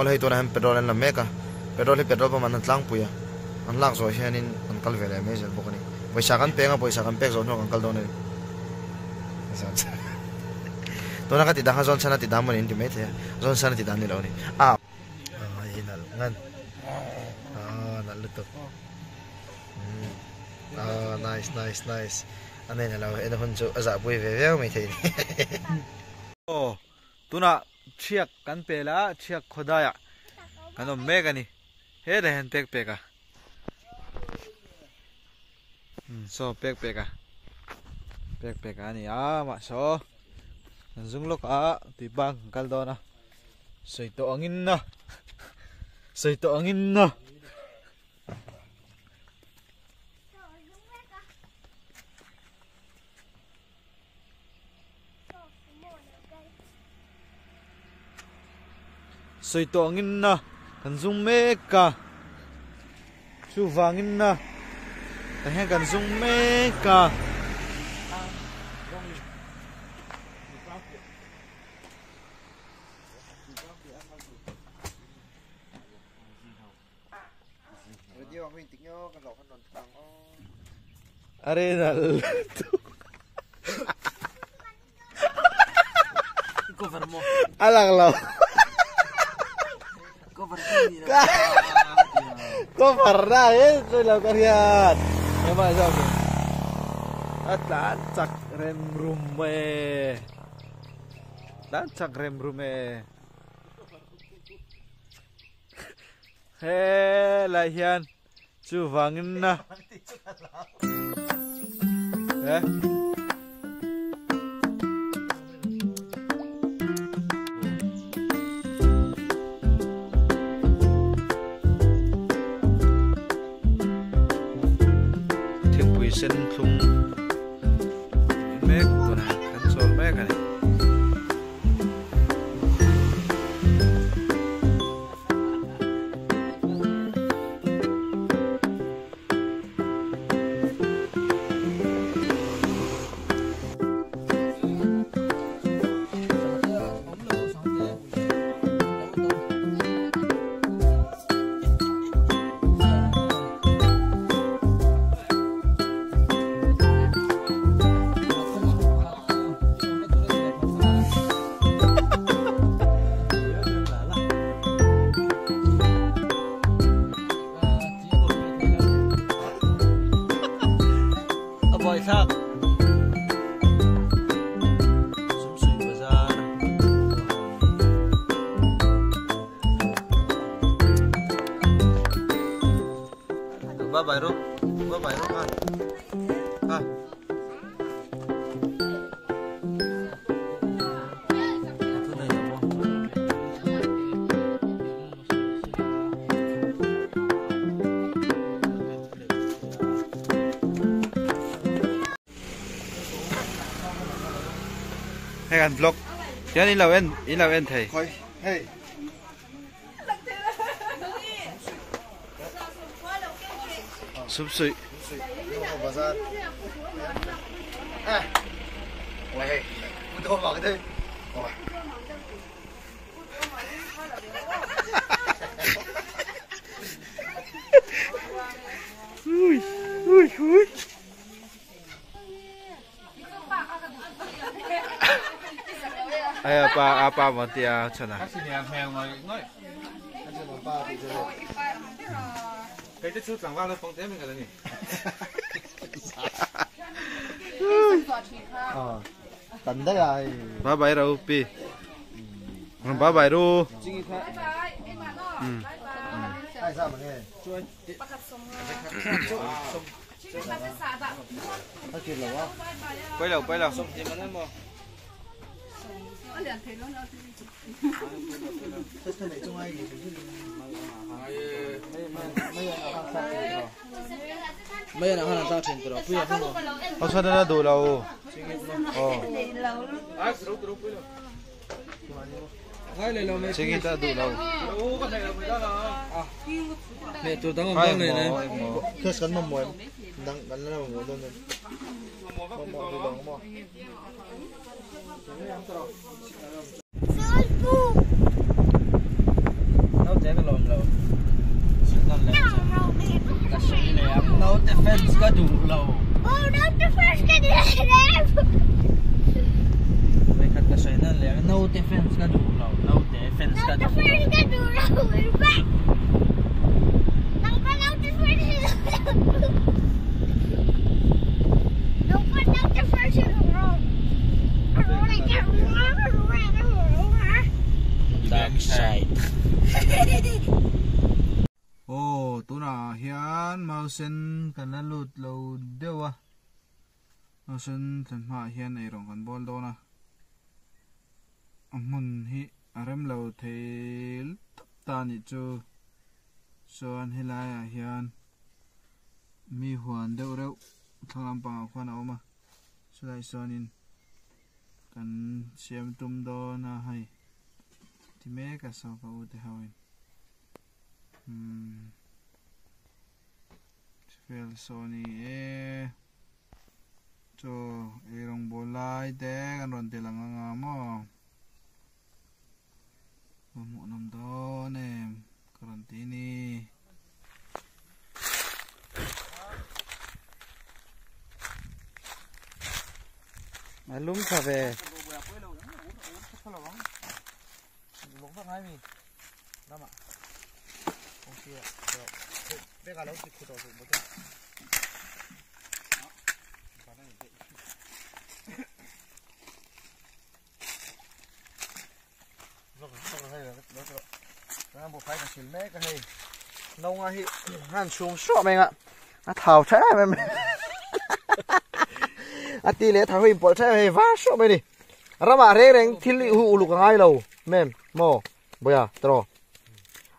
hei tunah hian petrol an la mek a petrol hi petrol pump an han tlangpui a an lak zawh hianin an kal ve leh mai zel bawk a ni pawisa kan peng a pawisa kan pek zawh hnuah kan kal dawn a ni tuna ka ti dang kha zawn chhan a ti dan maw ni an ti maithei a zawn chhan a ti dan ni lo a ni a hei hi nalh ngan aaa nalh lutuk aaa nice nice nice a nei na lo en hun chu a zahpui ve viau maithei a ni. Aw tunah Thiak kan pel a, Thiak khawdaiah kan awm mek a ni. Helai hian pek pek a. Umm saw pek pek a. Pek pek a ni a mah saw kan zung lawk a tui bang kan kal dawn a. Sawi tawh angin na. Sawi tawh angin na. Sawi tawh angin na kan zung mek a, chuvangin na tah hian kan zung mek a. Are nal Cover mo. Alang lo. Cover ni na. Cover na eh tôi lo ka hian. Em ai sao kì. A tlan chak rem rum e. Tlan chak rem rum e. Helai hian chuvangin na he thingpui sen thlung mek tunah kan chawl mek a ni. A buaithlak. Sumsui bazar Bye bye ro. Bye bye ro ha. Ha. Hei kan vlog hian in lo en in lo en thei. Hei. Sum suih. Bazar. Eh. Ôi hey. Mu to mak dei. Ôi. Ui ui ui. Ai apa apa mo tia chana. Cái chú chẳng vào nó phong thế mình cái này. Ờ. Tận đấy rồi. Bye bye ro pi. Bye bye ro. Ai sao mà nghe. Quay đầu quay đầu. Mấy anh hàng tao chuyển từ đó, không? Ờ sao nó đủ lâu. Ờ. Chính ta đủ lâu. Mẹ tôi đang Ai ông này này. mò. Kes kan mầm muộn. Đang đang là mầm muộn luôn. Mầm muộn từ đầu mò. che ka lawm lo. Sawi leh ang che. Ka sawi leh ang naute fans ka duh lo. Oh, naute fans ka duh lo. Vawikhat ka sawi nan leh ang naute fans ka duh lo. Naute fans ka duh lo. Naute fans ka duh lo. Nangpa naute fans ka duh lo. Nangpa naute fans ka duh lo. Dark side. Aw tunah hian mausen kan la lut lo deuh a, mausen thlen hmaah hian eirawng kan bawl dawn a, a hmun hi a rem lo thei lutuk ta a nih chu, chuan helaiah hian mi huan deuh reuh thlang lampangah khuan a awm a, chulaiah sawnin kan siam tum dawn a hei ti mek a saw ka u te ho in. Umm vel saw ni e chaw ei rawngbawl lai te kan rawn tel ang anga maw va hmuhnawm dawn em ka rawn ti ni. A lum tha ve. A thau tha em em a ti leh thau hi in pawlh tha em hei var hruah mai a ni ramah reng reng thil hi uluk a ngai lo mem maw Bawia tawh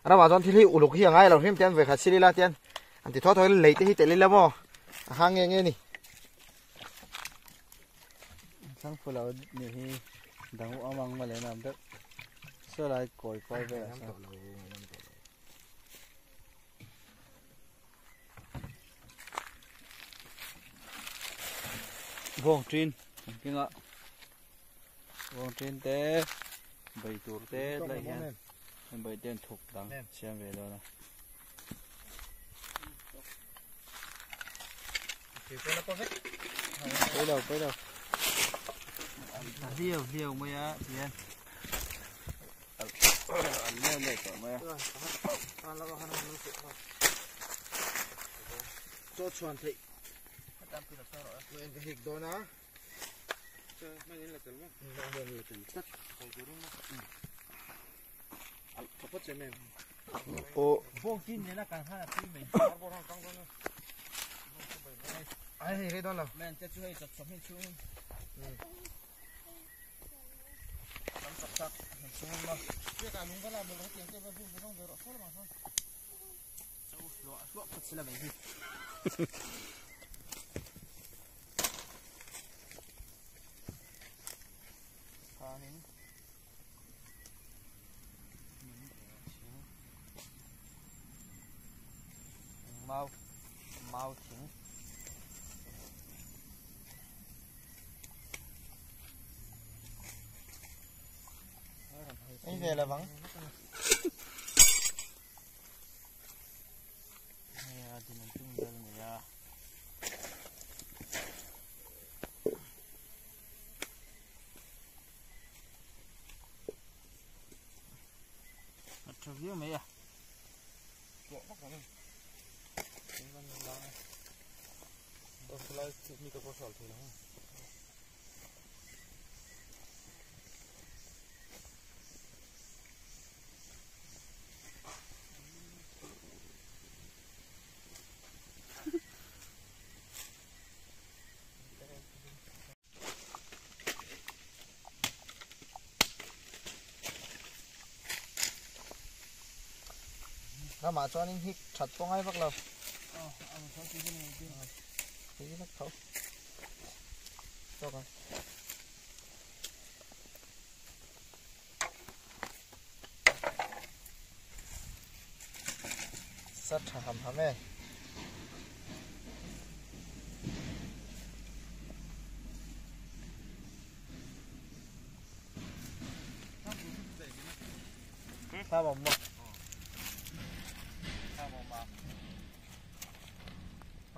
ramah chuan thil hi uluk hi a ngai lo hrim tian vawikhat sil ila tian an ti thaw thaw in lei te hi telh ila maw a hang nge nge a ni. Thlang phu lo ni hi dang u amang mawle nam deuh saw lai kawi kawi velah sawn. Bawng ṭin kan keng a bawng ṭin te bai tur te lai hian bai te an thuk dang siam ve dawn a. Pawi lo pawi lo hliau hliau mai a tihian an leh leh tawh mai a. Chaw chhuan theih ka hik dawn a Mau mau thing Ei ve lovang. Tha viau mai a. Ramah chuanin hik that pawh ngai vak lo. Tui vek tho. Tawk ang. Sa tha ham ham e. Thlam awm maw?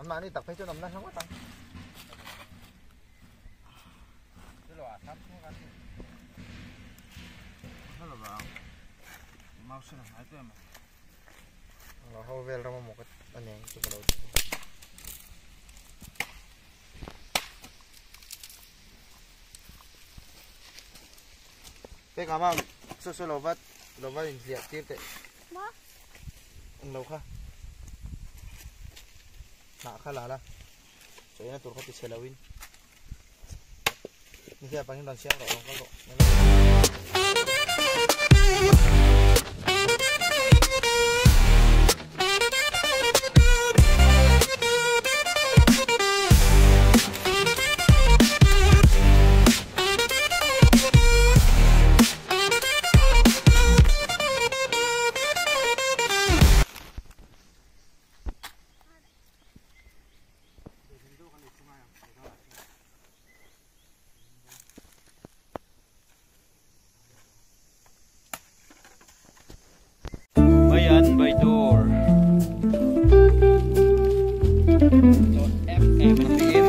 An mahni tak phei chuan awmna hlawm ngawt ang. Ho vel ram amaw ka a neng chu ka lo ti. Pek ama saw saw lo va lo va inhliah tir teh. Lo kha. Hnah kha la la. Chawina tur kha ti chhe lo in. Ni hian pangin rawn siam rawh rawn kal rawh. Bayan by door. F M M.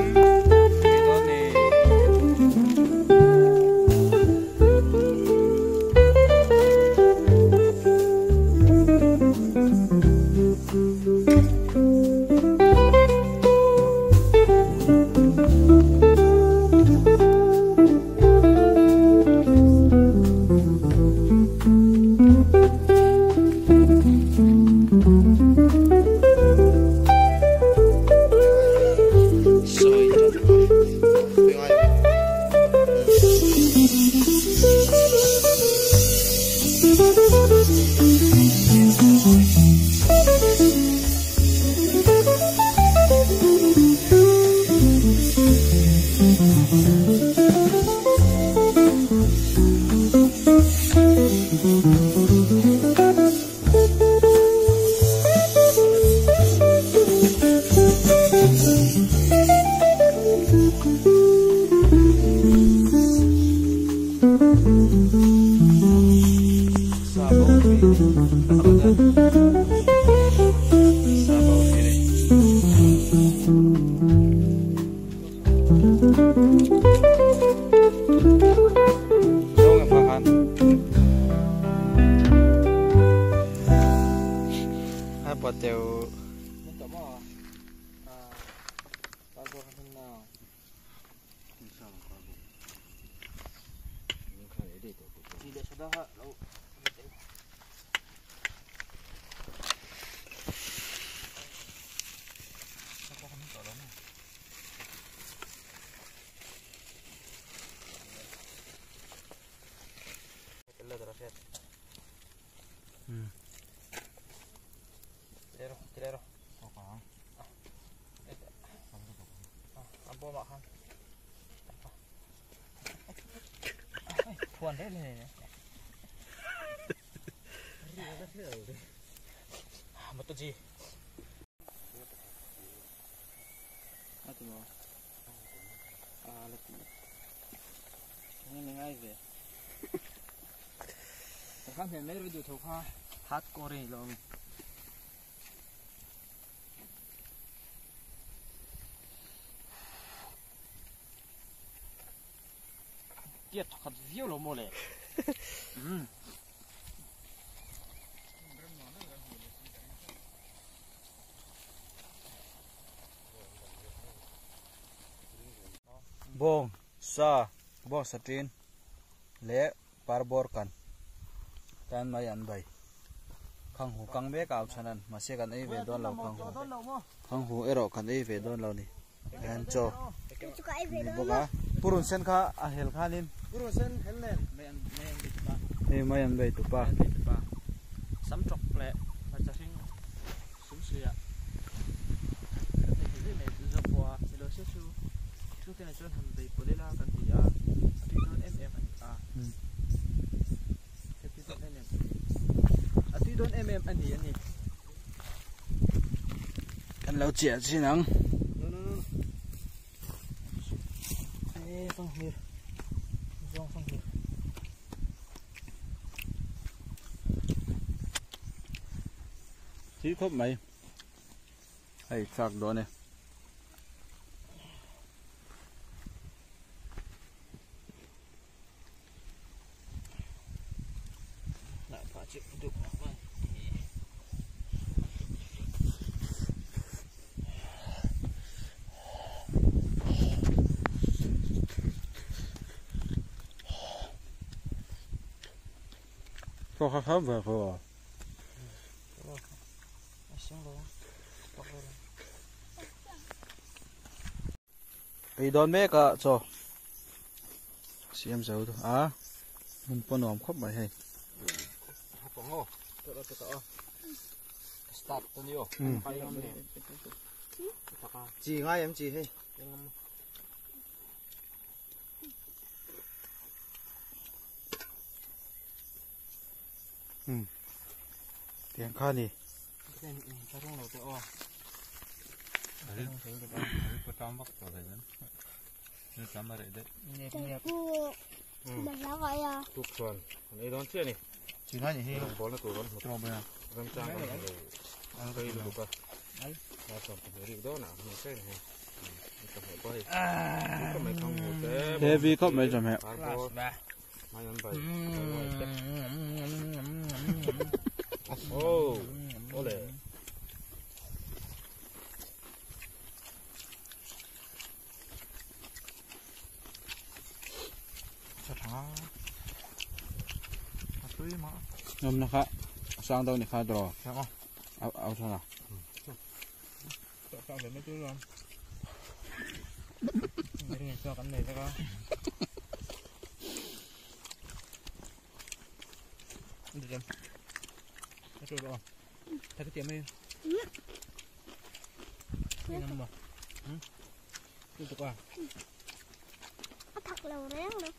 Bawng sa bawng sa tin leh parbawr kan tan mai an bai khang hu kang mek au chanan mahse kan ei ve dawn lo khang hu khang hu erawh kan ei ve dawn lo ni hian chaw ni bawk a purun sen kha a hel khanin purun sen hel nen hei mai an bai tupa sam chok leh hmarcha hring sum suiah Kan lo chiah chin ang. Thi khawp mai. Hei chak dawn e. Chaw kha kham ve kho a. Ei dawn mek a chaw siam zo tu a hmun pawh nuam khawp mai hei. Chi ngai em chi hei. Tiang kha ni. Chi ngai ni hi. Heavy khawp mai chawhmeh. Ngam na kha sang deuh ni kha draw au thana. Thật là rén rồi.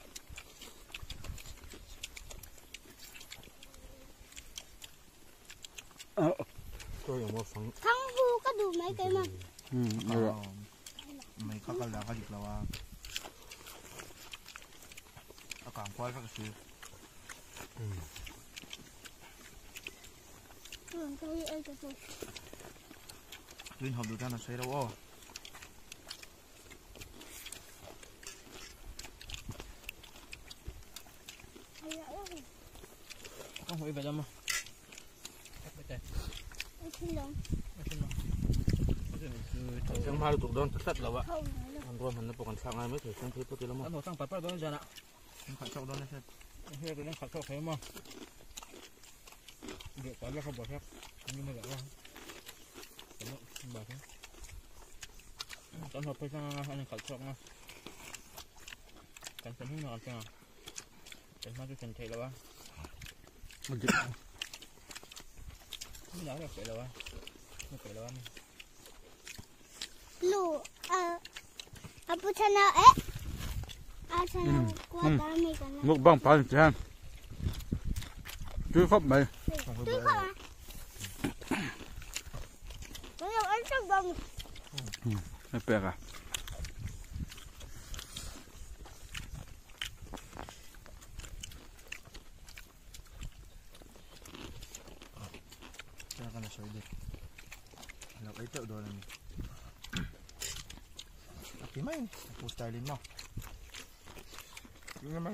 Thằng vu có đủ mấy cái mà. Mấy các cái là cái gì là à càng quay các cái Tuyên hộp được ra là xoay đâu ô. Không hủy về đâu mà. Chẳng phải tụi đón thật là vậy. Ăn rồi mình nó còn sang ai mới thể sang thế tôi thì lắm mà. Ăn sang phải đón ra nè. Phải chậu đón lên. Here cái nó phải chậu thế mà. Việc quá là không bỏ phép. Nhưng mà lại không. Bỏ phép. Tao học phải sang anh khẩu chậu nha. Cảnh sớm hơn là sao? Cảnh sao cho thành thầy là ba. Đó là phải là ba. Phải là ba. Lu, apu chana eh, apu chana qua ta mi cái này. Mukbang pan chan. Chui khop mày. Chui khop à? Tôi ăn sắp bông. Nó bẹt à? Cho con là sợi đi. Lộc ấy tệu đồ này. Cái mấy, post style nó. Cái mấy.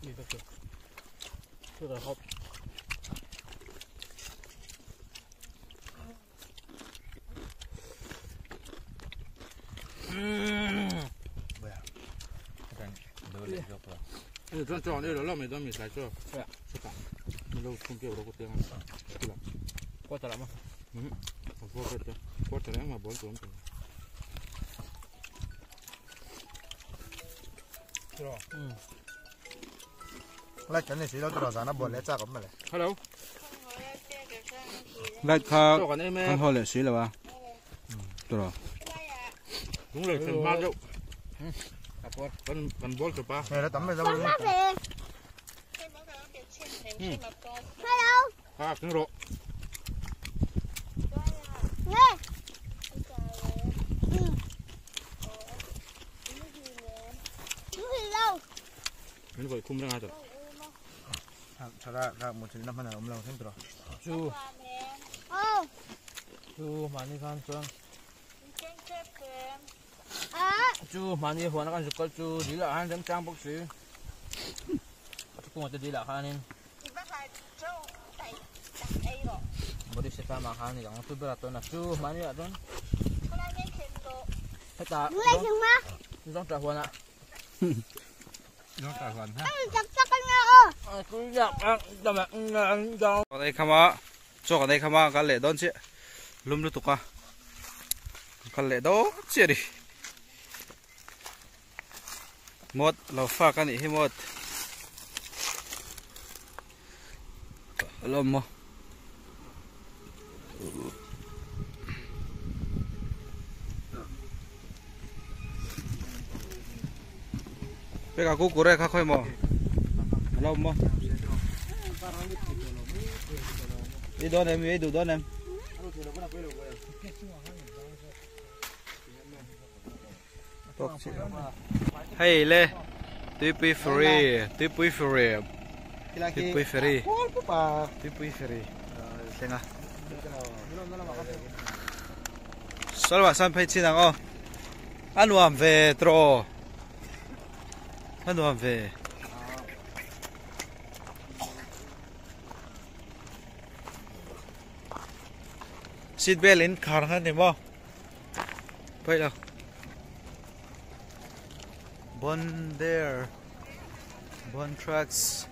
Đi tập được. Tôi là hộp. Tròn tròn đây là mấy đứa mình xài chưa? Chưa cả. Mình đâu không kêu đâu có tiếng. Qua trả lại mà. Qua trả lại mà bốn tuổi. Lại cái này xí đâu tôi nó buồn lấy cha cũng mà lại. Hello. Lại thà ăn hoa lại xí là ba. Tôi rồi. Đúng rồi, thành ba rượu. Cần bol cho ba. Này nó tắm rồi đâu. Hello. À, cứng rộ. Nghe. Mình gọi khum ra ngay rồi. Thật ra là một thứ năm là ông lâu thêm rồi. Chú. Chú mà đi khăn xuống. Chú mà đi hoàn cái cái chú đi là ăn trang bốc xí. Chú cũng đi là ăn nên. Bữa đi xe mà ăn thì chẳng tôi biết là tôi là chú mà đi là tôi. Hết ta. Zong tra huan a. Zong tra huan ha. Tak tak an nga o. Kan ei kham a, chaw kan ei kham a, kal leh dawn chiah lum lutuk a, kal leh dawn chiah a ni. Mawt lo fak a nih hi mawt. Alawm maw. Peka ku kure kha khoi maw. Alawm maw. Đi đón em, đi đón em. Hei le tuipui ferry tuipui ferry tuipui ferry tuipui ferry thleng a salwa san phei chin ang aw a nuam ve tawh a nuam ve. Seat belt in khar kha ni maw Vậy đâu Bon there Bon trucks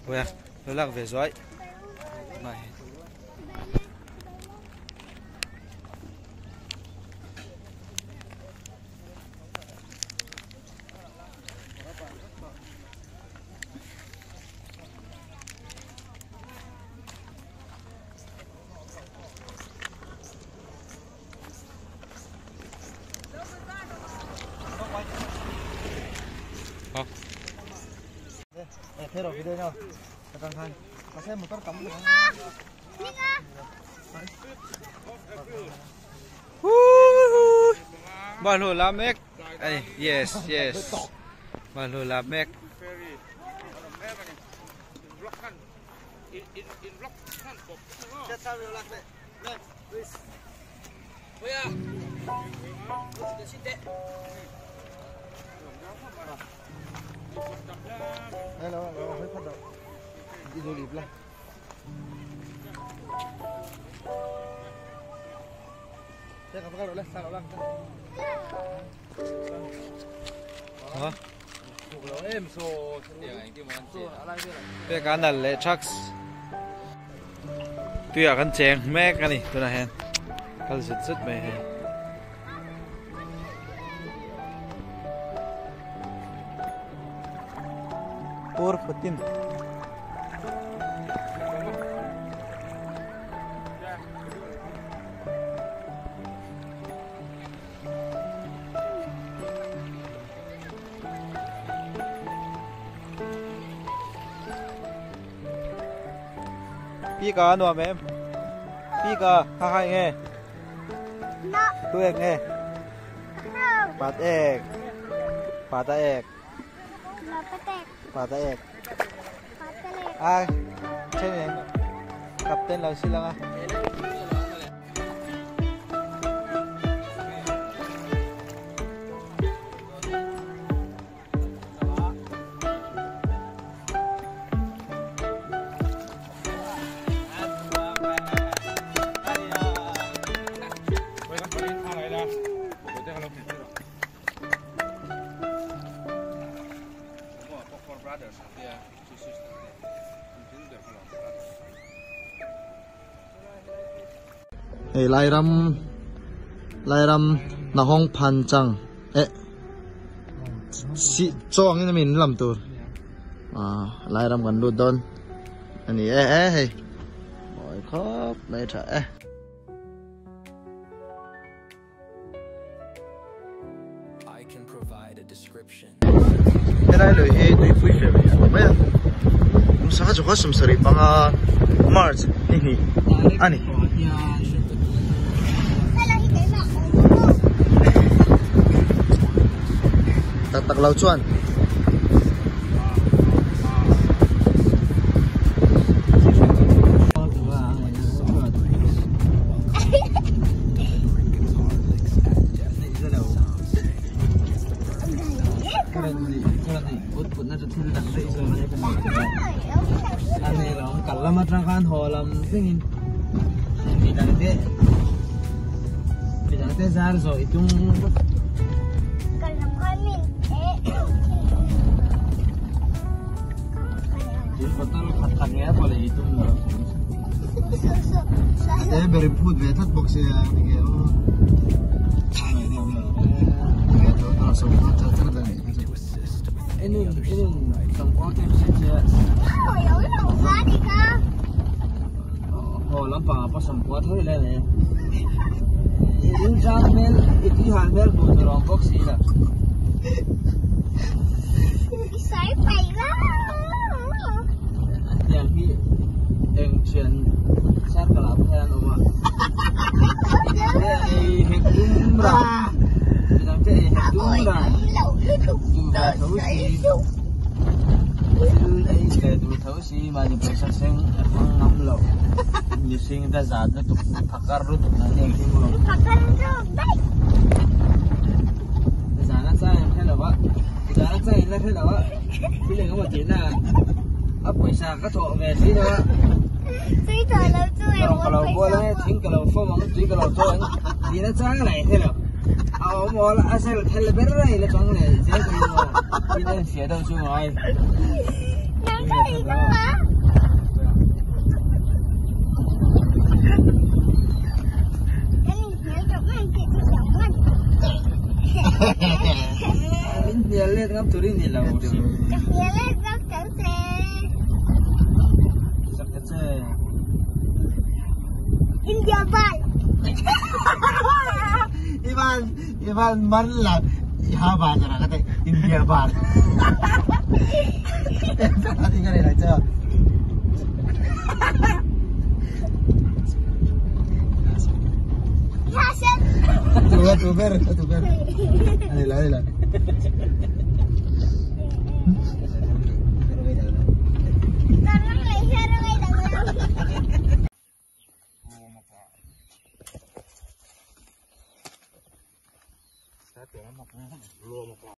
Ôi à, tôi lạc về rồi Này Thế rồi video nhau. Căng thẳng. Có xem một con cắm. Balu lamek. Yes, yes. Balu lamek. Đây là nó hơi phát động. Đi rồi lịp lại. Thế gặp các đội lên, sao nó lăng. Hả? Cái cá này là trucks. Tuy là con chén mẹ cái này, tôi là hèn. Cái rất rất mẹ hèn. Por patin. Pika nuam em. Pika ha hai nghe. Tôi nghe. Bát egg. Bát egg. Bát egg. À, trên này. Captain là xin lỗi. Hey, lai ram na hong phan chang e si chong in min lam tur à lai ram kan lut don ani e e hey oi khop mai tha e I can provide a description. Thế này lời hi tui pui fe mai a um sa chu sum sari panga March ni hi ani tak tak lau chuan Bottle khat khat nge pawh leh tum lo. Te berin phut ve tlat bawk sia nge o. Enun enun tangkua kem se che. Ho lampang ah pawh sawmkua tho ila le. I rilṭam hmel i tui hal hmel hmuh tur a awm bawk si lo. Tiang hi eng thian circle ah pawh hian an awm a. Midangte ei hek dum rah midangte ei hek dum rah duh ve tho si thil ei ve duh tho si mahni pawisa seng a hmang ngam lo mihring te zat lutuk phakar lutuk an ni ang hi maw. Zana chai an hre lo a zana chai an la hre lo a thil engemaw tihna a pawisa ka thawh ve si lo a lawng ka lo bual ang e thing ka lo fawm ang tui ka lo chaw ang tihna chang lah i hre lo a awm awl a sel thel ber a i la chang leh zel ka ni maw tin a infiah deuh chu ngai. Min hnial let ngam tur i ni lo. Ka hnial let ngam tur che. Sak ta che. India bal. Ivan Ivan man la ha ba jara ka te India bal. Ati ka ni lai cha. Tu tu ber tu ber. Ani la ani la.